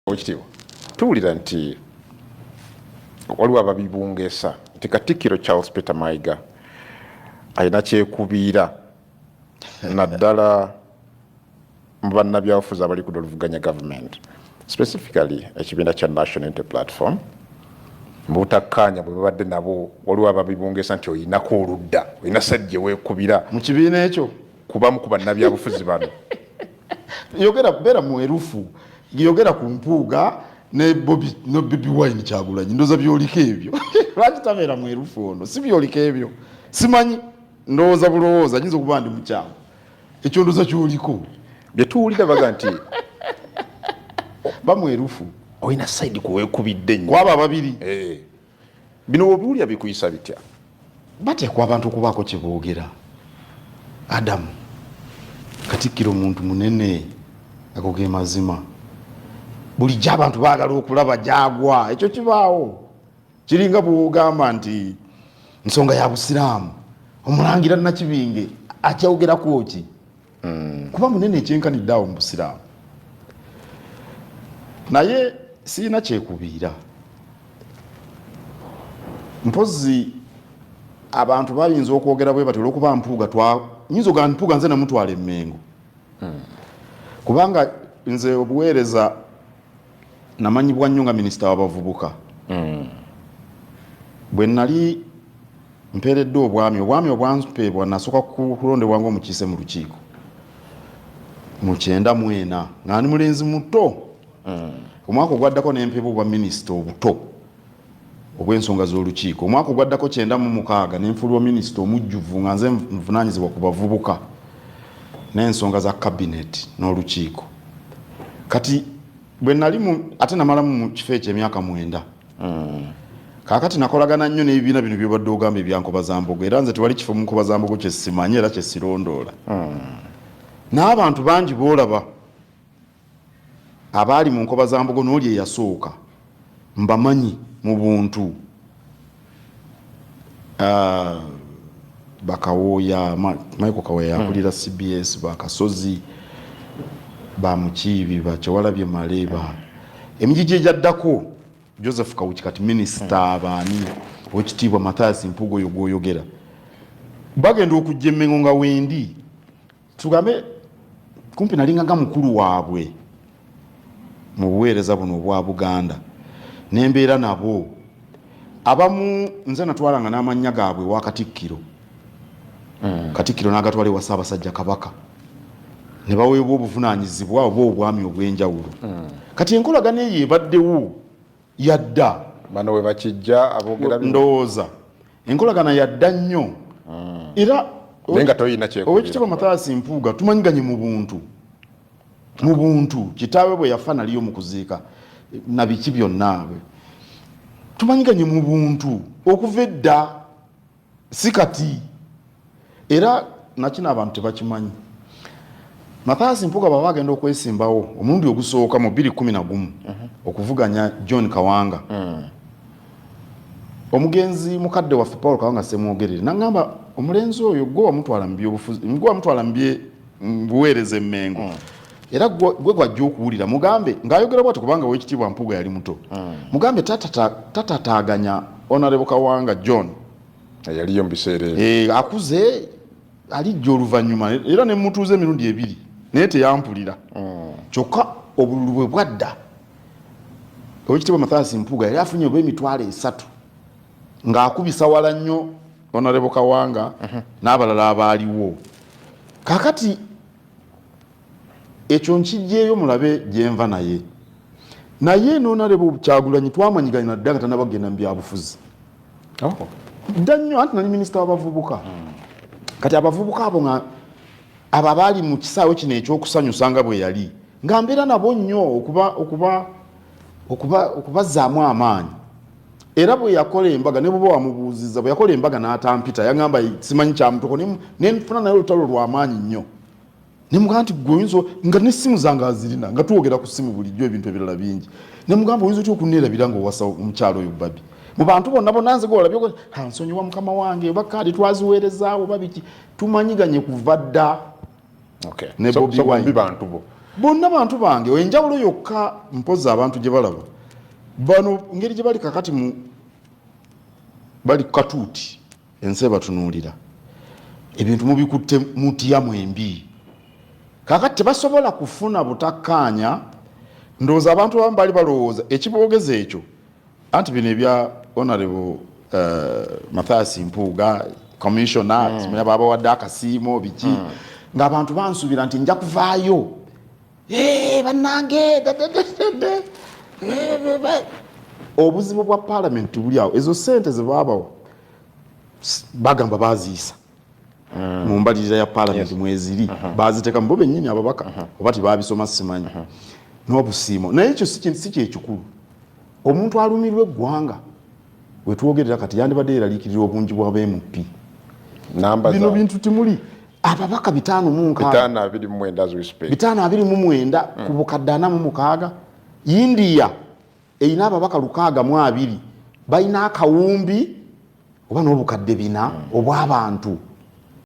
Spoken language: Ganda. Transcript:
Owekitiibwa, tuwulira nti waliwo ababibungeesa nti Katikkiro Charles Peter Mayiga alina kyekubiira naddala mu bannabyabufuzi abali ku oluvuganya gavumenti, specifically ekibiina kya National Unity Platform. Mu butakkaanya bwe babadde nabo, waliwo ababibungeesa nti oyinako oludda, olina side gye weekubira mu kibiina ekyo kubamu ku bannabyabufuzi bano. Yogera, beera mwerufu, yogera ku Mpuuga ne Bobi ne Bobi Wine Kyagulanyi. Ndowooza byoliko ebyo. Lwaki tabeera mwerufu ono? Si byoliko ebyo? Simanyi, ndowooza bulowooza, nyinza okuba ndi mukyamu. Ekyo ndowooza kyoliko. Bye tuwulira baga nti bamwerufu. Olina side kuweekubidde nnyo. Kwabo ababiri. Eh. Bino wobiwulira bikuyisa bitya? Bateekwa abantu okubaako kye boogera. Adamu, Katikkiro muntu munene, ago ge mazima. Bulijjo abantu baagala okulaba gyagwa. Ekyo kibaawo, kiringa bwogamba nti nsonga ya Busiraamu, Omulangira Nakibinge akyogerako ki? Kuba munene ekyenkanidde awo mu Busiraamu. Naye sirina kyekubiira. Mpozi abantu bayinza okwogera bwe bati olwokuba Mpuuga, nyinza ogamba Mpuuga nze namutwala Emmengo, kubanga nze obuweereza namanyibwa nnyo nga minisita w'abavubuka. Bwe nali mpeereddwa obwami, obwami obwampeebwa, nasooka kulondebwa ngaomukiise mu lukiiko mu 94 nga ndi mulenzi muto. Omwaka ogwaddako nempeebwa obwa minisita obuto obw'ensonga z'olukiiko. Omwaka ogwaddako, 96, nenfuulibwa minisita omujjuvu nga nze nvunanyizibwa ku bavubuka n'ensonga za cabinet n'olukiiko. Kati bwe nali ate namalamu mu kifo ekyo emyaka 9. Kaakati nakolagana nnyo n'ebibiina bino byobadde ogamba ebya Nkobazambogo, era nze tewali kifo mu Nkobazambogo kyesimanyi era kyesirondoola. N'abantu bangi boolaba abaali mu Nkobazambogo n'oli eyasooka mbamanyi mu buntu. Ah, Bakawooya, Michael Kawooya yakulira CBS, Bakasozi, Bamukiibi, Bakyewalabye Male, ba emigigi egyaddako, Joseph Kawuki kati minisita, baani, Owekitiibwa Mathias Mpuuga oyo gwoyogera, bagenda okujja Emmengo nga wendi, tugambe kumpi nalinga nga mukulu waabwe mu buweereza buno obwa Buganda, nembeera nabo. Abamu nze natwalanga n'amannya gaabwe wa Katikkiro, Katikkiro n'agatwala ewa Ssaabasajja Kabaka ne baweebwa obuvunaanyizibwa oba obwami obw'enjawulo. Kati enkolagana eyo ebaddewo yadda. Bano we bakijja aboogera bino. Ndowooza enkolagana yadda nnyo era. Naye nga toyina kyekubira. Owekitiibwa Mathias Mpuuga tumanyiganye mu buntu, mu buntu. Kitaawe bwe yafa naliyo mu kuziika na biki byonna. Tumanyiganye mu buntu okuva edda, si kati. Era nakino abantu tebakimanyi, Mathias Mpuuga bwaba agenda okwesimbawo omulundi ogusooka mu 2011 okuvuganya John Kawanga, omugenzi mukadde waffe Paul Kawanga Semwogerere naŋŋamba, "Omulenzi oyo gwe wamutwala mu byobufuzi, gwe wamutwala mu buweereza Emmengo, era gwe gwajja okuwulira. Mugambe," ng'ayogera bwati kubanga Owekitiibwa Mpuuga yali muto, "mugambe tatataaganya Honorable Kawanga John." Yaliyo mu biseera ebyo. Eh, akuze, alijja oluvannyuma. Era ne mutuuza emirundi ebiri naye teyampulira. Kyokka obululu bwe bwadda, Owekitiibwa Mathias Mpuuga yali afunye oba 30,000, ng'akubisa wala nnyo Honorable Kawanga n'abalala abaaliwo. Kaakati ekyo nkijjeeyo mulabe gyenva. Naye n'Honorable Kyagulanyi twamanyiganya nadda nga tanaba kugenda mu byabufuzi. Dda nnyo, anti nali minisita w'abavubuka. Kati abavubuka abo nga abo abaali mu kisaawe kino ekyokusanyusa nga bwe yali nga mbeera nabo nnyo okubazzaamu amaanyi. Era bwe yakola embaga, ne bweba wamubuuziza, bwe yakola embaga n'atampita, yaŋŋamba simanyi kyamutoko, nenfuna naye olutalo lw'amaanyi nnyo. Nemugamba nti gwe oyinza nga nessimu zange azirina, nga twogera ku ssimu bulijjo ebintu ebirala bingi. Nemugamba, "Oyinza otya okuneerabira ngaowasa omukyalo oyo Babi mu bantu bonna bonna? Nze gwolabye, nsonyiwa mukama wange, oba kaadi twaziweerezaawo oba biki." Tumanyiganye kuva dda. Ne Bobi Wine. Bantu bo. Bonna bantu bange. Enjawulo yokka mpozi abantu gye balaba bano, ngeri gye bali kakati mu bali katuuti, ensi ebatunuulira, ebintu mubikutte mutya mwembi. Kakati tebasobola kufuna butakkaanya. Ndowooza abantu abamu bali balowooza ekiboogeza ekyo, anti bino ebya Honorable Mathias Mpuuga, commissioner, simanya babawadde akasiimo biki, ng'abantu bansuubira nti nja kuvaayo, "Eh, bannange, da, da, da, da, da. Eh, Obuzibu bwa parliament buli awo. Ezo sente zebabawa bagamba baziisa mu mbalirira ya parliament, mweziri, baziteeka mu bo bennyini ababaka, oba tebabisoma simanyi, n'obusiimo. Naye ekyo si kyekikulu. Omuntu alumirwa eggwanga wetwogerera kati yandibadde yeraliikirira obungi bwa ba MP. Namba Bino za bintu timuli ababaka 56. 529 as we speak. 529 ku bukadde 46. India erina ababaka 620, balina akawumbi oba n'obukadde 4 obw'abantu.